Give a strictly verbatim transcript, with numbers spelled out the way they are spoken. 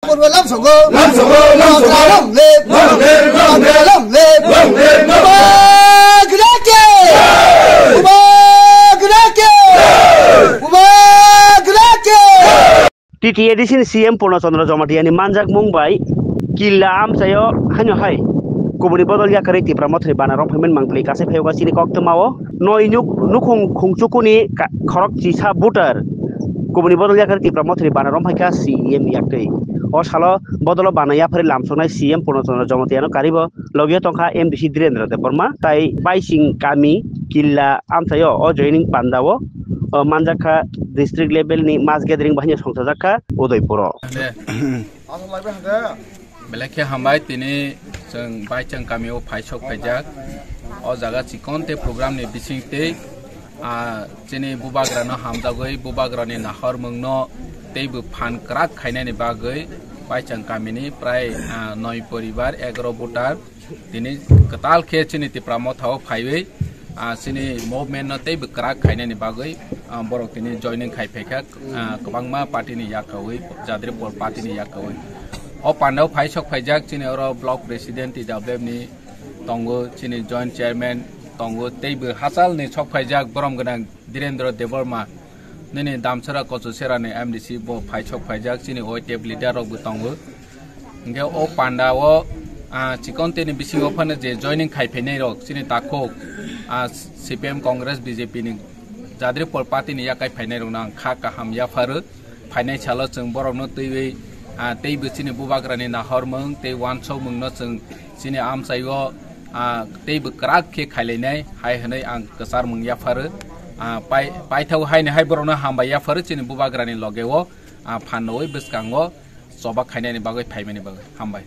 Purba lamsogo, lamsogo, lamsogo, long live, long live, long live, long live, long live. Bubagra ki! Bubagra ki! Bubagra ki! T T A D C ni C M Purna Chandra Jamatia ni manjakmung bai Killa amchaio haino hai kubuni bodol yakarwi Tipra Mothani bana romphaiman mangpili kasai phaio chini koktwmao noi nuk nukhung khungchukuni ka-, khorok chisa voter kubuni bodol yakarwi Tipra Mothani bana romphaikha C E M yaktwi. O salo bodolo bana yapharwi lamsoknai C M Purna Chandra Jamatiano karibo logio tongkha M D C Dhirendra Debbarma tai Baising kami Killa amchaio o joining pandao o manjakha district level ni mass gathering bahai songchajakha Udaipuro. Belai khe hambai, tini chwng Baichang kamio phaisok phaijak. O jaga chikon tei program ni bising tei, ah, chini bubagrano hamjagwi bubagrani nahormungno teibo phan kwrak khainani bagwi Baichang kamini prai, ah, noi poribar, egaro voter tini kwtal khe chini Tipra Mothao phaiwi, ah, chini movement no teibo kwrak khainani bagwi, ah, borok tini joining khai phaikha, ah, kwbangma party ni yakawi, Jadripur party ni yakawi. O pandao phai sok phaijak chini oro block president T W F ni tongo, chini joint chairman tongo, teibo hachal ni sok phaijak borom gwnang Dhirendra Debbarma, nini Damsara Kochusera ni M D C bo phai sok phaijak, chini Y T F leader rok bo tongo. Hingke o panda o, ah, chikon tei ni bisingo phano je joining khai phainai rok chini takhuk, ah, C P M Congress B J P ni Jadripur party ni yakai phainai rok no ang kha kaham yapharo. Phainai salo chwng borok no twiwi, ah, teibo chini bubagra ni nahormung tei wansokmung no chwng chini amchai o, ah, teibo kwrak khe khailainai hai hwnwi ang kwcharmung yapharo. Ah, pai-, paithak haini hai borok no hambai yapharo chini bubagra ni loge o, ah, phan nwi bwskango choba khainani bagwi phaimani bagwi. Hambai.